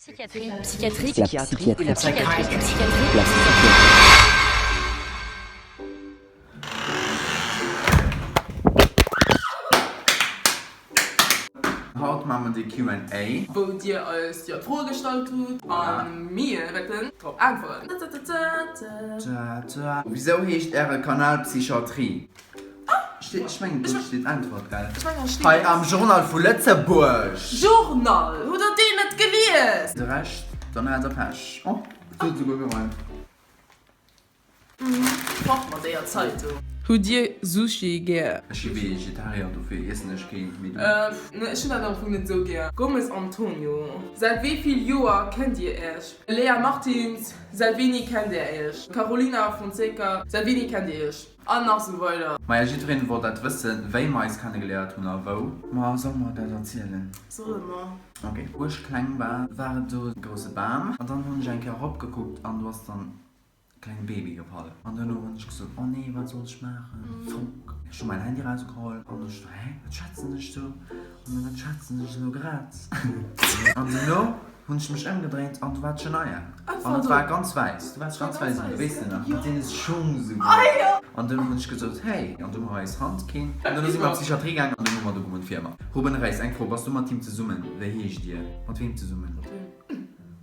Psychiatrie. Psychiatrie. La psychiatrie. La psychiatrie. La Haut maache mer de Q&A. Wou dir eis jo d'Froe gestallt hutt a mir wäerten drop äntweren. Wisou heescht äre Kanal Psychiatrie? Steet, ech mengen do steet Äntwert, gell? Ech mengen do steet. Hei am Journal vu Lëtzebuerg! Journal! Hutt der deen net gelies? De Rescht, dann hat der Pech. Oh, et huet esouguer gereimt. Fort mat déier Zeitung! Hutt dir Sushi gär? Ech si Vegetarier, dofir iessen ech keen, mee du? Ne, ech hunn dat am Fong net esou gär. Gomes Antonio, Säit wéi vill Joer kennt dir iech? Léa Martins, Säit wéini kennt där iech? Carolina Fonseca, Säit wéini kennt dir iech? An nach sou weider. Maja, jiddwereen wollt dat wëssen, wéi mer eis kennegeléiert hunn a wou. Ma solle mer dat erzielen? Solle mer. Ok. Wou ech kleng war, war et do e grousse Bam an dann hunn ech eng Kéier eropgekuckt an do ass dann e klenge Baby gefall. An duerno hunn ech gesot, oh nee, wat soll ech maachen? Fuck. Ech hu mäin Handy erausgeholl an ech, hä, wat schwätzen ech do? An wat schwätzen ech elo grad? An duerno Hunn ech mech ëmgedréint an du war d'Shania. An et war ganz wäiss. Du waars ganz wäiss un, weess de nach? Mat deene Schung souguer. An dunn hunn ech gesot, hey. An du hu mer eis Hand ginn. An dunn si mer an d'Psychiatrie gaangen an dunn hu mer do gewunnt fir ëmmer. Ruben Reis, eng Fro, Bass du mat him zesummen? Wéi heescht dir? Mat weem zesummen?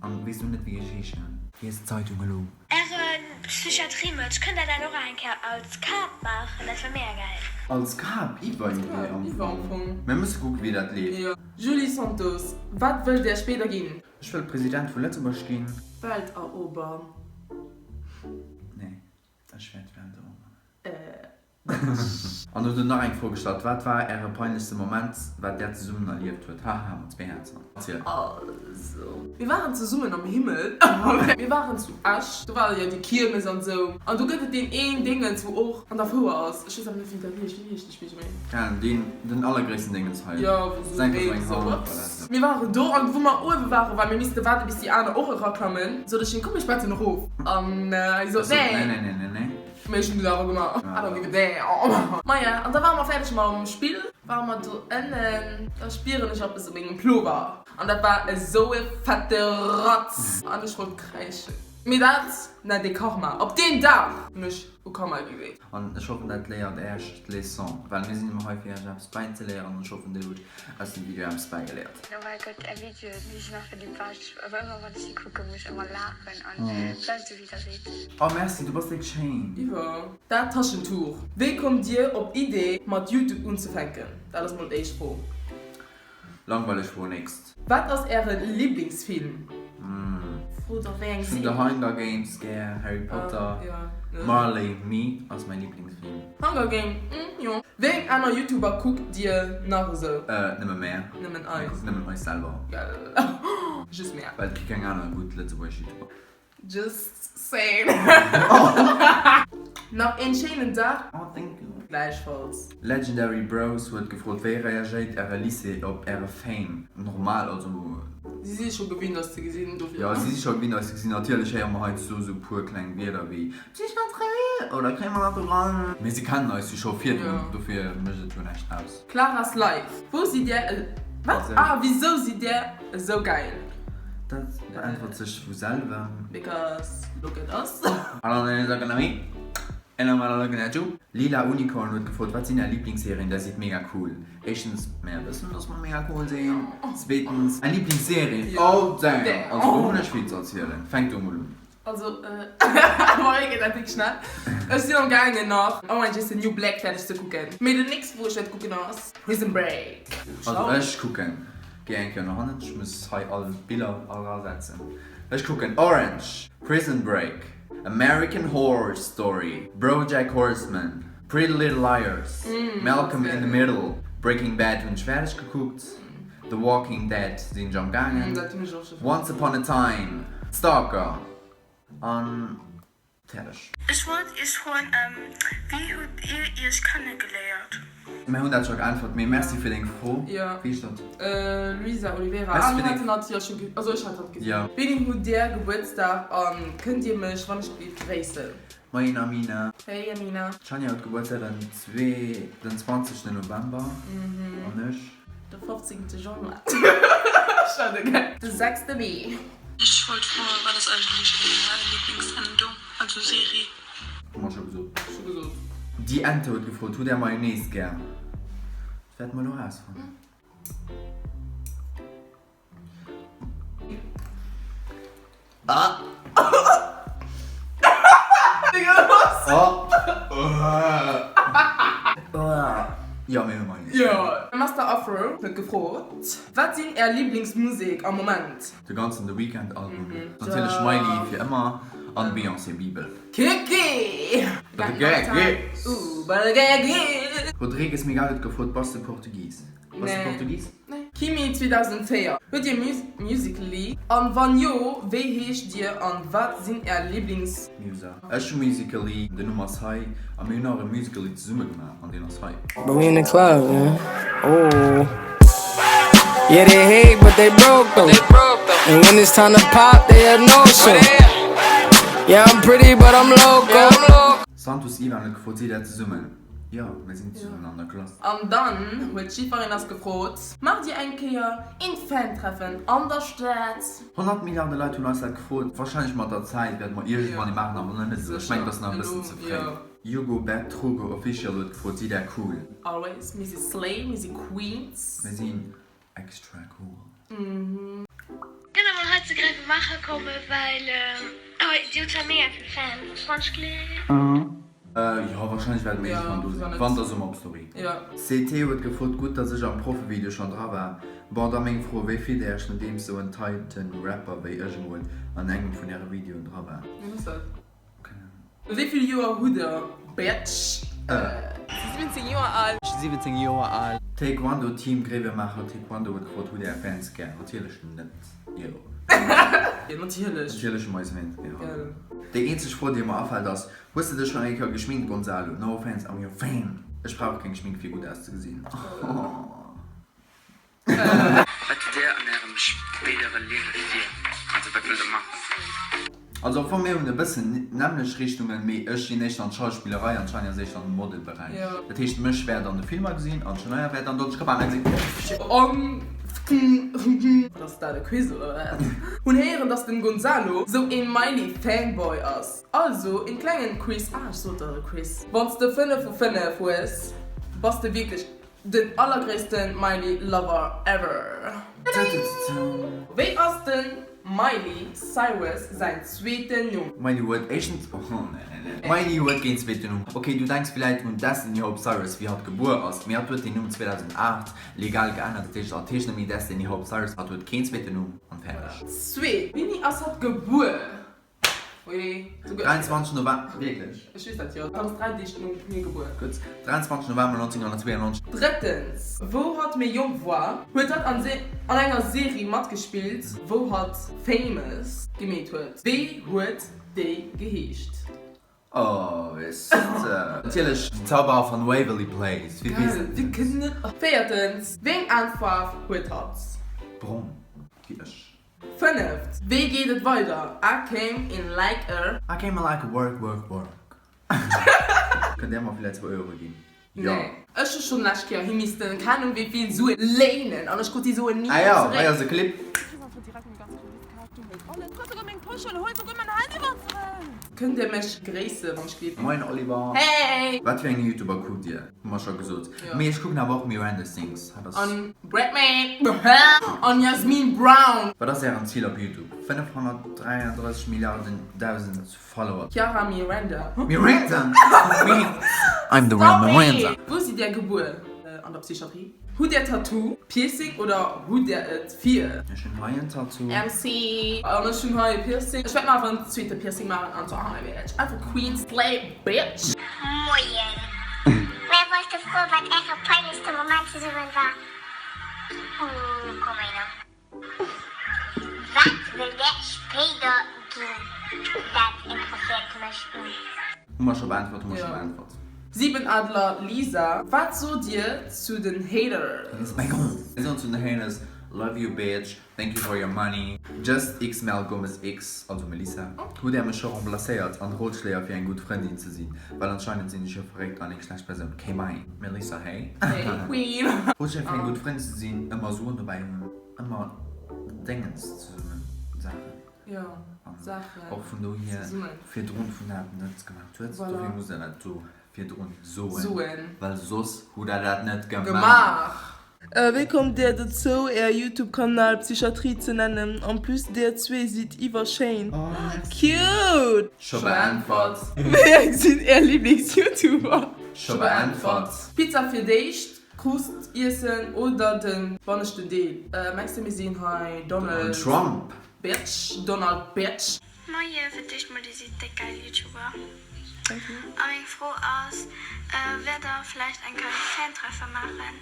An weess du net wéi ech heeschen? Lies d'Zeitung elo. Äre Psychiatrie-Merch, kënnt der dat och eng Kéier als Kap maachen? Dat wär mega gäil. Als Kap? Iwwer Idee am Fong. Mir musse kucken wéi dat leeft. Julie Santos, Wat wëllt Där spéider ginn? Ech wëll President vu Lëtzebuerg ginn. Welt erobern. Nee, ech wäert d'Welt eroberen. An huet en nach eng Fro gestallt, Wat war äre peinlechste Moment, wat där zesummen erlieft huet? Haha, mat zwee Häerzer. Erziel. Also, mir waren zesummen am Himmel. Mir waren zu Esch, do war jo déi Kiermes an esou. An do gëtt et deen een Déngens, wou och an der Fouer ass. Ech weess awer net, wéi dat heescht. Wéi heescht dee Spigelméi? Keng Ahnung, deen, den allergréissten Déngens hei. Jo, wou esou dréit, esou. Voilà. Mir waren do an wou mer uewe waren, well mir misste waarde bis déi aner och eraklammen, sot ech him, Komm, mir schwätzen erof. An hie sot, Nee. Nee, nee, nee, nee, nee. Mee ech hunn dat awer gemaach. I don't give a damn. Maja, an da ware mer fäerdeg mam Spill. Ware mer do ënnen, da spieren ech eppes u mengem Plover. An dat war esou e fette Ratz. An ech wollt kräischen. Mee dat nennt ee Karma. Op deen Dag hunn ech u Karma gegleeft. An ech hoffen dat léiert Äech d'Leçon, well mir sinn ëmmer hei fir Äech eppes bäizeléieren an ech hoffen dir hutt aus dem Video eppes bäigeléiert. Oh mäi Gott, är Videoen déi sinn einfach déi bescht. Ëmmer wann ech si kucken muss ech ëmmer laachen an bleift esou wéi der sidd. Oh merci, du bass déck schéin. Iwwer dat Taschentuch. Wéi kommt dir op d'Idee mat Youtube unzefänken? Dat ass mol d'éischt Fro. Langweileg Fro, next. Wat ass äre Liblingsfilm? Fro dach wéi eng Ech hunn The Serie. Hunger Games gär, Harry Potter, Marley Me ass mäin Liblingsfilm. Hunger Game, jo. Wéi eng aner Youtuber kuckt dir nach esou? Nëmme mär. Nëmmen Mir eis. kucken nëmmen eis selwer. Just mär. Well et gi keng aner gutt lëtzebuergesch Youtuber. Just saying. Nach een schéinen Dag. Oh thank you. Gläichfalls. Legendary Bros huet gefrot, Wéi reagéit äre Lycée op äre Fame? Normal, also. Si si scho gewinnt eis ze gesinn, dofir. Jo, si si scho gewinnt eis ze gesinn. Natierlech héiere mer heiansdo sou puer kleng Wierder wéi Psychiatrie oder kréie mer nach dran. Mee si kennen eis jo scho virdrun, dofir mécht et jo näischt aus. Clara's Life, Wou sidd där e. Wat? Ah, wisou sidd där esou gäil? Dat beäntwert sech vu selwer. Because look at us. Hallo Lena And I'm gonna looking at you. Lila Unicorn huet gefrot, Wat sinn är Liblingsserien? Där sidd mega cool. Éischtens, mär wëssen, dass mer mega cool sinn. Zweetens, är Liblingsserie? Oh damn! Also do hunn ech vill ze erzielen. Fänk du emol un. Also, Marie geet dat déck schnell. Ech sinn am gaangen nach Orange is the New Black fäerdeg ze kucken. Mee den nächsten wou ech wäert kucken ass Prison Break. Also ech kucken, géi eng Kéier no hannen, ech muss hei all d'Biller erasetzen. Ech kucken Orange, Prison Break, American Horror Story, Brojack Horseman, Pretty Little Liars, Malcolm in the Middle, Breaking Bad hunn ech fäerdeg gekuckt, The Walking Dead sinn ech am gaangen, Once Upon a Time, Stalker an fäerdeg. Ech wollt iech froen, wéi hutt dir iech kennegeléiert? Mir hunn dat scho geäntwert, mee merci fir deng Fro. Jo. Wéi heescht dat? Luisa Oliveira. Merci Ah, fir mir deng. haten hatt jo scho ge-, also ech hat hatt gesinn. Jo. Wéini hutt dir Gebuertsdag a kënnt dir mech wann ech géif gréissen? Moien Amina. Hey Amina. D'Shania huet Gebuertsdag den 22 November an ech. De 15 Januar. Schade, gell? De sechste Mee. Ech wollt froen, wat ass eigentlech är Lieblingssendung, also Serie? Hu mer scho gesot. Scho gesot. Déi Ente huet gefrot, Hutt Är Mayonnaise gär? Dat wäerte mer elo erausfannen. Jo, mir hu Mayonnaise gär. Jo. Master Afro huet gefrot, Wat sinn Är Lieblingsmusek am Moment? De ganzen The Weeknd Album, natierlech Miley fir ëmmer an Beyoncé Bibel. Kiki! Rodrigues Miguel huet gefrot, Bass de Portugis? Bass de Portugis? Nee. Kimi 2004, Huet dir Musically? An wann jo, wéi heescht dir an wat sinn är Lieblings. User. Ech hu Musically, den Numm ass hei, a mir hunn och e Musically zesumme gemaach an deen ass hei. But we in the club, yeah oh Yeah they hate but they broke though And when it's time to pop they have no show Yeah I'm pretty but I'm loco. Santos Ivan huet gefrot, Sidd der zesummen? Jo, mir sinn zesummen an der Klass. An dann huet jiddwereen ass gefrot, Maacht dir eng Kéier een Fantreffen an der Stad? 100 Milliarde Leit hunn eis dat gefrot. Wahrscheinlech mat der Zäit wäerte mer iergendwann ee maachen, awer nach net elo. Ech mengen, et ass nach e bëssen ze fréi. Hugo Bertrugo Official huet gefrot, Sidd där cool? Always, mir si Slay, mir si Queens. Mir sinn extra cool. Kënnt emol hei zu Grevenmacher kommen, well dir hutt hei mega vill Fans. Jo, wahrscheinlech wäerte mir iergendwann do sinn. Wann, da soe mer op Story. CT huet gefrot, Gutt dass ech am Proffevideo schon dra war. Bon, da meng Fro, Wéi fillt dir iech nodeems sou en tighten Rapper wéi ech emol an engem vun äre Videoen dra war? Wien ass dat? Keng Ahnung. Wéi vill Joer hutt der, Bitch? Ech si 17 Joer al. Ech si 17 Joer al. Taekwondo Team Gréiwemaacher Taekwondo huet gefrot, Hutt är Fans gär? Natierlech net, jo. Natierlech. Natierlech hu mer eis Fans gär. Déi eenzeg Fro déi mer afält ass, Hues de dech schon eng Kéier geschminkt Gonzalo? No offense, I'm your fan! Ech brauch keng Schmink fir gutt auszegesinn. Wat hutt Dir an Ärem spéidere Liewe vir? Also wat wëllt Der maachen? Also am Fong mir hunn e bëssen nämmlech Richtungen, mee ech ginn éischter an d'Schauspillerei an d'Shania ass éischter an de Modelberäich. Dat heescht mech wäert an de Filmer gesinn an d'Shania wäert an Dolce Gabbana gesinn. Wat ass dat, e Quiz oder wat? Hunn héieren dass den Gonzalo sou een Miley Fanboy ass. Also een klengen Quiz, ah ech sot der e Quiz. Wanns de 5 vu 5 hues bass de wierklech den allergréissten Miley Lover ever. Wéi ass den Miley Cyrus säin zweeten Numm? Miley huet éischtens, oh nee nee nee, Miley huet keen zweeten Numm. Ok du denks villäit un Destiny Hope Cyrus wéi hatt gebuer ass, mee hatt huet deen Numm 2008 legal geännert, dat heescht hatt heescht net méi Destiny Hope Cyrus, hatt huet keen zweeten Numm an fäerdeg. Zweet, Wéini ass hatt gebuer? Oui, souguer ech. 23 November, wierklech? Ech weess dat jo, hatt ass 3 Deeg no mir gebuer. Gutt, 23 November 1992. Drëttens, wou hatt méi jonk war, huet hatt an an enger Serie matgespillt, wou hatt famous gemeet huet. Wéi huet déi geheescht? Oh, weess de. Natierlech, Den Zauberer van Waverly Place, wie weess et net? Véiertens, wéi eng Aenfaarf huet hatt? Brong, wéi ech. Fënneft, Wéi geet et weider? I came in like a. I came in like a work, work, work. Kënnt där mer villäit zwou Euro ginn? Jo. Nee. Ech hu schonn lescht Kéier him missten keng Ahnung wéi vill Suen léinen an ech krut déi Suen ni Ah jo, zeréck. hei ass e Clip. Kënnt dir mech gréissen wann ech giff? Moien Oliver. Hey! Wat fir eng Youtuber kuckt dir? Hu mer scho gesot. Mee ech kucken awer och Miranda Sings. Hat ass. An Britney an Yasmine Brown. Wat ass ären Ziel op Youtube? 533 Milliarden dausend Follower. Chiara Miranda. Miranda! I'm the real Miranda. Wou sidd där gebuer? An der Psychiatrie? Hutt där Tattoo, Piercing oder hutt där et vir? Ech hunn hei en Tattoo. MC, An ech hunn hei e Piercing. Ech wäert mer awer en zweete Piercing maachen an zwar hei, bitch. Einfach Queen Slay, bitch. Moien. Mär wollte froen wat äre peinlechste Moment zesummen war. Ooh komm elo. Wat wëllt där spéider ginn? Dat interesséiert mech un. Hu mer scho beäntwert, hu mer scho beäntwert. Siebenadler Lisa, Wat sot dir zu den Haters? Mir soen zu den Haters, Love you bitch, thank you for your money. Just X Mel Gomez X, also Melissa, hutt är mech scho remplacéiert an Rotschléier fir eng gutt Frëndin ze sinn, well anscheinend sinn ech jo verréckt an eng schlecht Persoun. Kay bye. Melissa, hey. Hey Queen. Rotschléier fir eng gutt Frëndin ze sinn, ëmmer Suen dobäi hunn, ëmmer. Déngens zesummen, Saachen. Jo, Saachen Och vun dohier zesummen. virdrun vun dat net gemaach huet. Voilà. Dofir muss der dat do virdrun soen, Soen. well soss hutt der dat net gemaach. Gemaach. Wéi kommt där dozou är Youtube Kanal Psychatrie ze nennen? En plus där zwee sidd iwwerschéin. Cute! Scho beäntwert. Wéi eng sinn är Liblings Youtuber? Scho beäntwert. Pizza fir d'éischt, Krust iessen oder den banneschten Deel? Mengs de mir sinn hei Donald Trump? Bitch, Donald Bitch. Moie, fir d'éischt mol dir sidd déck geil Youtuber. A meng Fro ass, wäert der vläicht eng Kéier e Fantreffe maachen?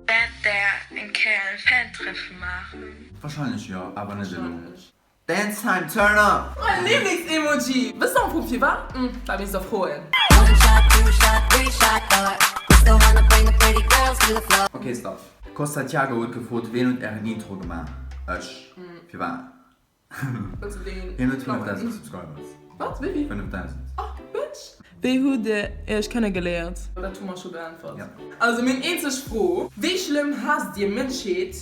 Wäert der eng Kéier e Fantreffe maachen? Wahrscheinlech jo, awer net elo. Dance time, turn up! Mein Lieblings-Emoji! Wësst der am Fong firwat? Hm, dat misst der froen. Ok stop. Costa Thiago huet gefrot ween huet ären Intro gemaach? Ech. Firwat? Hien huet 5000 Subscribers. Wat? Wéivill? 5000. Oh, bitch! Wéi hutt dir iech kennegeléiert? Dat hu mer scho beäntwert. Ja. Also meng eenzeg Fro, Wéi schlëmm haasst dir Mënschheet,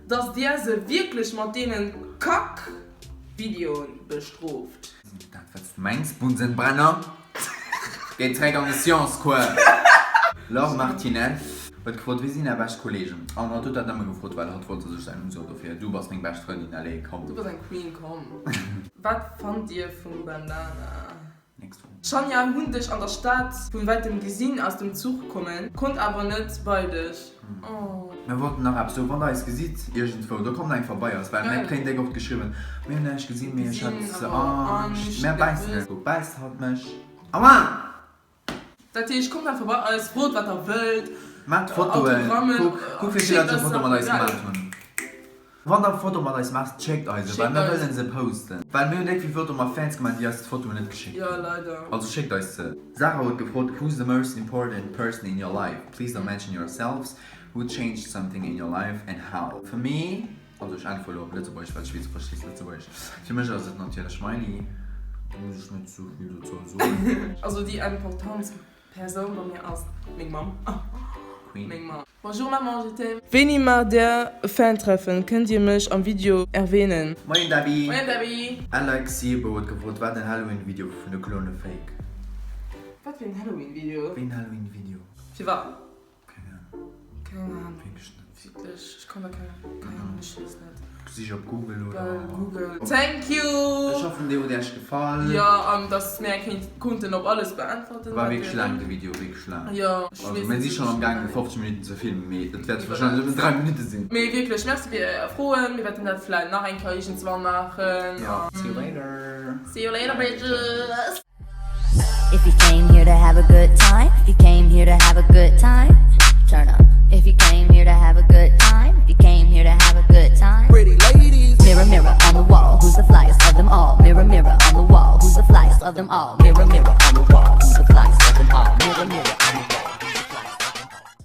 dass dir se wierklech mat deenen Kack Videoen bestrooft? Dat wat s du mengs, Bunsenbrenner. Géi zréck an de Sciences-Cours. Laure Martinez huet gefrot, Wie sinn är bescht Kollegen? An hatt huet dat nëmme gefrot, well hatt wollt sech säin Numm soen. Dofir, du bass meng bescht Frëndin, allez, komm. Du bass eng Queen, komm. Wat fannt dir vum Bandana? Nächst Fro. Shania, hunn dech an der Stad vun wäitem gesinn, aus dem Zuch kommen, konnt awer net bei dech. Oh. Mir wollten nach eppes soen, wann der eis gesitt iergendwou, da kommt einfach bei eis, well mir kréien déck oft geschriwwen, mir hunn näischt gesinn, mee ech hat ze Angscht, mär bäissen net. Kuck, bäisst hatt mech? Aua! Dat heescht, kommt einfach bei eis, frot wat der wëllt, Maacht Fotoen, Autogrammen, kuck, kuck wéi vill schéckt Leit scho eis Fotoe mat Saachen, eis geil. gemaat hunn. Wann der Foto mat eis maacht, schéckt eis se, well Schéckt mir eis. wëllen se posten. Well mir hunn déck vill Fotoe mat Fans gemaat, déi eis d'Fotoen net geschéckt Jo, hunn. leider. Also schéckt eis se. Sarah huet gefrot, Who's the most important person in your life? Please don't mention yourselves. Who changed something in your life and how? For me, also ech äntwere lo op Lëtzebuergesch, well ech weess du verstees Lëtzebuergesch. Fir mech ass et natierlech Miley. Do muss ech net sou vill dozou soen. Also déi importantst Persoun bei mir ass meng Mamm. Queen. Meng Mamm. Bonjour maman, je t'aime. Wéini maacht där e Fantreffen? Kënnt dir mech am Video erwähnen? Moien Debbie! Moien Debbie! Alex Siebe huet gefrot, War den Halloween Video vun de Klone fake? Wat fir en Halloween Video? Wéi en Halloween Video? Firwat? Keng Ahnung. Keng Ahnung. Wierklech net. Wierklech, ech kann da keng, keng Ahnung, ech weess net. Sich op Google oder. Well Google. Thank you! Ech hoffen dir huet iech gefall. Jo, an dass mär kéint, konnten op alles beäntwerten. War wierklech laang de Video, wierklech laang. Jo, ech Also weess mir net si schonn am gaangen 50 Minutten ze filmen, mee et wäerte wahrscheinlech nëmmen 3 Minutte sinn. Mee wierklech, merci fir är Froen. Mir wäerten dat vläit nach eng Kéier iergendswann maachen. Jo, see you later. See you later, bitches! If you came here to have a good time, if you came here to have a good time, turn up. If you came here to have a good time, if you came here to have a good time. Pretty ladies. Mirror, mirror on the wall, who's the flyest of them all? Mirror, mirror on the wall, who's the flyest of them all? Mirror, mirror on the wall.